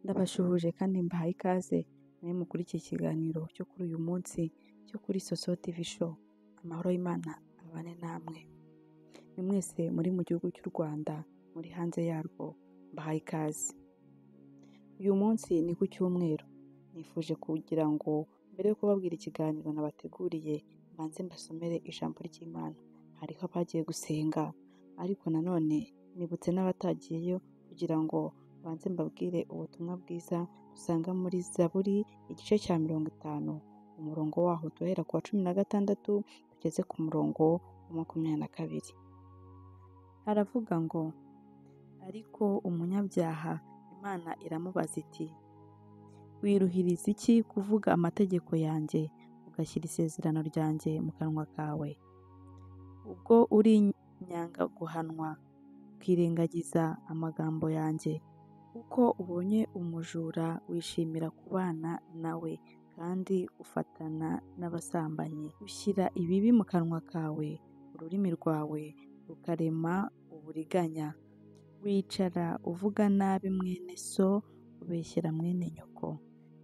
Ndabashuhuje kandi mbahaye ikaze mwe mukuri iki kiganiro cyo kuri uyu munsi cyo kuri Soso TV Show. Amahoro y'Imana abane namwe. Ni mwese muri mu gihugu cy'u Rwanda, muri hanze yarwo, mbahaye ikaze. Uyu munsi ni ku cyumweru. Nifuje kugira ngo mbere yo kubabwira ikiganiro nabateguriye, mbanze mbasomere ijambo ry'Imana. Hariho abagiye gusenga, ariko nanone nibutse n'abatagiyeyo kugira ngo mbanze mbabwire ubutumwa bwiza dusanga muri Zaburi igice cya 50, umurongo waho duhera ku wa 16 tugeze ku murongo wa 22. Haravuga ngo: ariko umunyabyaha Imana iramubaza iti, wiruhiriza iki kuvuga amategeko yanjye, ugashyira isezerano ryanjye mu kanwa kawe? Ubwo uri inyangaguhanwa, ukirengagiza amagambo yanjye, uko ubonye umujura wishimira kubana nawe, kandi ufatana n'abasambanyi. Ushyira ibibi mu kanwa kawe, ururimi rwawe rukarema uburiganya. Wicara uvuga nabi mwene so, ubeshyera mwene nyoko.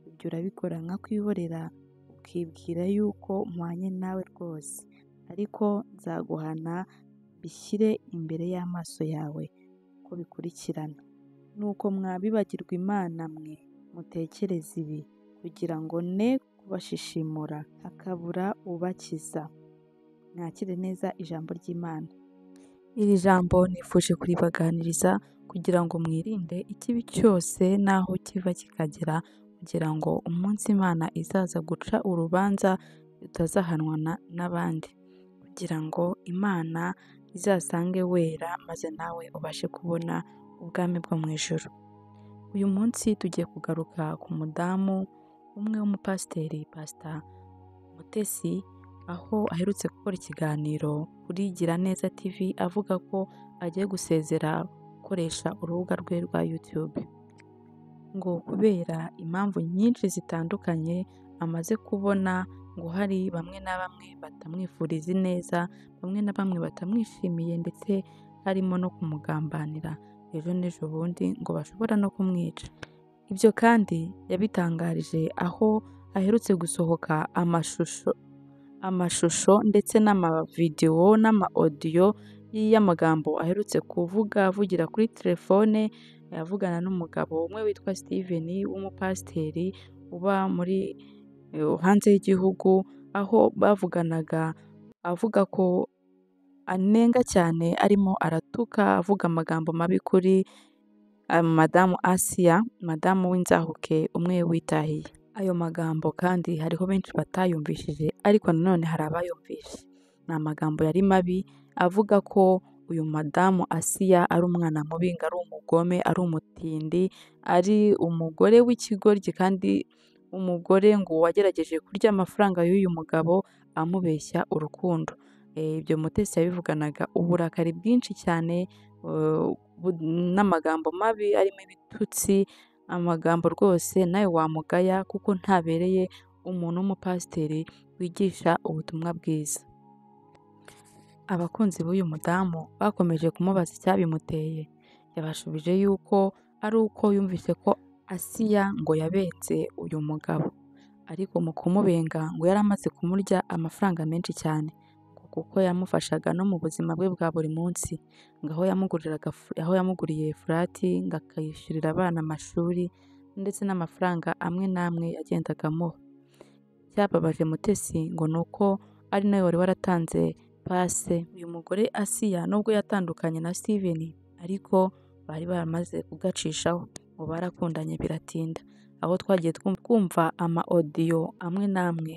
Ibyo urabikora nkakwihorera, ukibwira yuko mpwanye nawe rwose. Ariko nzaguhana mbishyire imbere y'amaso yawe uko bikurikirana. Nuko mwabibagirwa Imana mwe, mutekereze ibi, kugira ngo ne kubashishimura, hakabura ubakiza. Mwakire neza ijambo ry'Imana. Iri jambo nifuje kuribaganiriza kugira ngo mwirinde ikibi cyose n'aho kiva kikagera, kugira ngo umunsi Imana izaza guca urubanza utazahanwa n'abandi, kugira ngo Imana izasange wera maze nawe ubashe kubona ubwami bwo mu ijuru. Uyu munsi tugiye kugaruka ku mudamu umwe w'umupasiteri, Pastor Mutesi, aho aherutse gukora ikiganiro kuri Giraneza TV avuga ko agiye gusezera gukoresha urubuga rwe rwa YouTube, ngo kubera impamvu nyinshi zitandukanye amaze kubona ngo hari bamwe na bamwe batamwifuriza ineza, bamwe na bamwe batamwishimiye, ndetse harimo no kumugambanira, ejo n'ejo bundi ngo bashobora no kumwica. Ibyo kandi yabitangarije aho aherutse gusohoka amashusho ndetse n'amavidewo n'ama-audio y'amagambo aherutse kuvuga avugira kuri telefone, avugana n'umugabo umwe witwa Steven w'umupasiteri uba muri hanze y'igihugu, aho bavuganaga avuga ko anenga cyane, arimo aratuka avuga amagambo mabi kuri Madamu Asiya, madamu w'inzahuke umwe witahiye. Ayo magambo kandi hariho benshi batayumvishije, ariko nanone hari abayumvishe. Ni amagambo yari mabi avuga ko uyu madamu Asiya ari umwana mubi, ngo ari umugome, ari umutindi, ari umugore w'ikigoryi, kandi umugore ngo wagerageje kurya amafaranga y'uyu mugabo amubeshya urukundo. Ibyo Mutesi yabivuganaga uburakari bwinshi cyane, n'amagambo mabi arimo ibitutsi, amagambo rwose nawe wamugaya kuko ntabereye umuntu w'umupasiteri wigisha ubutumwa bwiza. Abakunzi b'uyu mudamu bakomeje kumubaza icyabimuteye. Yabashubije yuko ari uko yumvise ko Asiya ngo yabenze uyu mugabo, ariko mu kumubenga ngo yari amaze kumurya amafaranga menshi cyane, kuko yamufashaga no mu buzima bwe bwa buri munsi, ngo aho yamuguriye furati, ngo akayishyurira abana amashuri, ndetse n'amafaranga amwe n'amwe yagendaga amuha. Icyababaje Mutesi ngo ni uko ari nawe wari waratanze pase. Uyu mugore Asiya nubwo yatandukanye na Steven, ariko bari baramaze kugacishaho, ngo barakundanye biratinda, aho twagiye twumva ama audio amwe n'amwe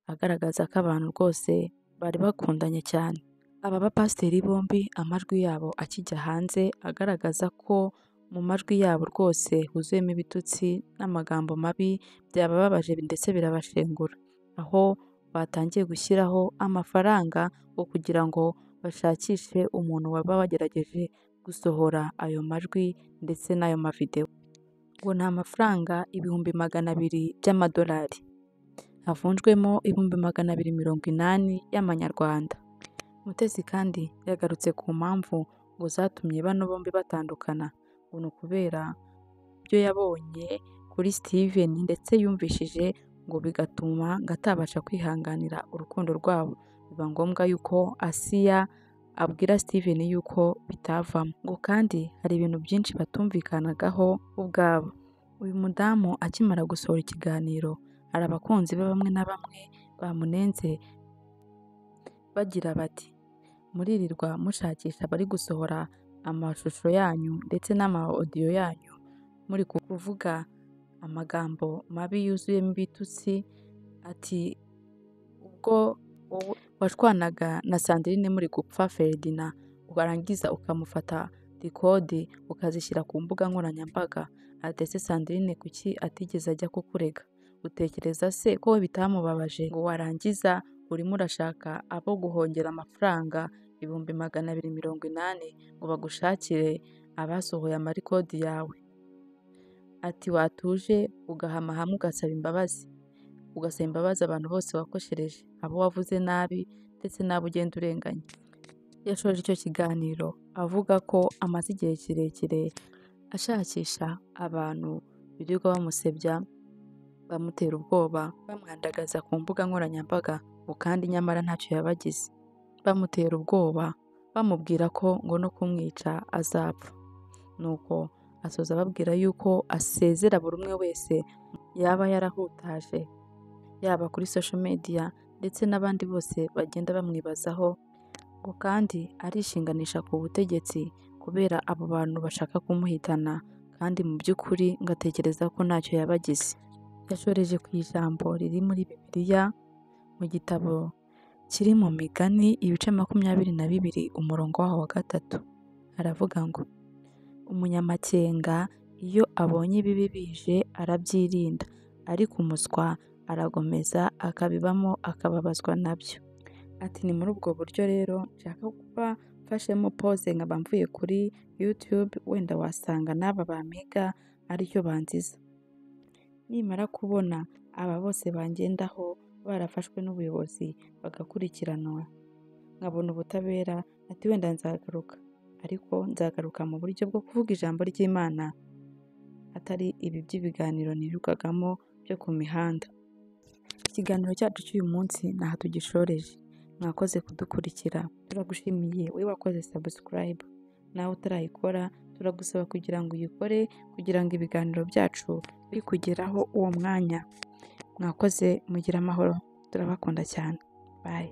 agaragaza ko abantu rwose bari bakundanye cyane. Aba bapasiteri bombi amajwi yabo akijya hanze agaragaza ko mu majwi yabo rwose huzuyemo ibitutsi n'amagambo mabi, byabababaje ndetse birabashengura, aho batangiye gushyiraho amafaranga ngo kugira ngo bashakishe umuntu waba wagerageje gusohora ayo majwi ndetse n'ayo mavidewo. Ngo ni amafaranga 200,000 by'amadolari, havunjwemo 280,000 y'amanyarwanda. Mutesi kandi yagarutse ku mpamvu ngo zatumye bano bombi batandukana, ngo ni ukubera ibyo yabonye kuri Steven ndetse yumvishije ngo bigatuma ngo atabasha kwihanganira urukundo rwabo. Biba ngombwa yuko Asiya abwira Steven yuko bitavamo, ngo kandi hari ibintu byinshi batumvikanagaho ubwabo. Uyu mudamu akimara gusohora ikiganiro, hari abakunzi be bamwe na bamwe bamunenze bagira bati muririrwa mushakisha abari gusohora amashusho yanyu ndetse n'ama audio yanyu muri kuvuga amagambo mabi yuzuyemo ibitutsi, ati ubwo washwanaga na Sandrine muri gupfa Ferdinand warangiza ukamufata rikodi ukazishyira ku mbuga nkoranyambaga, ati ese Sandrine kuki atigeze ajya kukurega? Utekereza se ko bitamubabaje ngo warangiza urimo urashaka abo guhongera amafaranga 280,000 ngo bagushakire abasohoye amarikodi yawe? Ati watuje ugahama hamwe ugasaba imbabazi, ugasaba imbabazi abantu bose wakoshereje, abo wavuze nabi ndetse n'abo ugenda urenganya. Yashoje icyo kiganiro avuga ko amaze igihe kirekire ashakisha abantu birirwa bamusebya, bamutera ubwoba, bamwandagaza ku mbuga nkoranyambaga, ngo kandi nyamara ntacyo yabagize, bamutera ubwoba bamubwira ko ngo no kumwica azapfa. Nuko asoza ababwira yuko asezera buri umwe wese yaba yarahutaje, yaba kuri social media ndetse n'abandi bose bagenda bamwibazaho, ngo kandi arishinganisha ku butegetsi kubera abo bantu bashaka kumuhitana, kandi mu by'ukuri ngo atekereza ko ntacyo yabagize. Yashoreje ku ijambo riri muri Bibiliya mu gitabo kiri mu Migani ibice 22 umurongo waho wa 3, aravuga ngo umunyamakenga iyo abonye ibibi bije arabyirinda, ariko umuswa aragomeza akabibamo akababazwa nabyo. Ati ni muri ubwo buryo rero nshaka kuba mfashemo pause nkaba mvuye kuri YouTube, wenda wasanga n'aba bampiga aricyo banziza. Nimara kubona aba bose bangendaho barafashwe n'ubuyobozi bagakurikiranwa, nkabona ubutabera, ati wenda nzagaruka, ariko nzagaruka mu buryo bwo kuvuga ijambo ry'Imana, atari ibi by'ibiganiro nirirwagamo byo ku mihanda. Ikiganiro cyacu cy'uyu munsi ntaha tugishoreje. Mwakoze kudukurikira, turagushimiye wowe wakoze subscribe, nawe utarayikora turagusaba kugira ngo uyikore kugira ngo ibiganiro byacu bikugeraho uwo mwanya. Mwakoze, mugire amahoro, turabakunda cyane. Bye.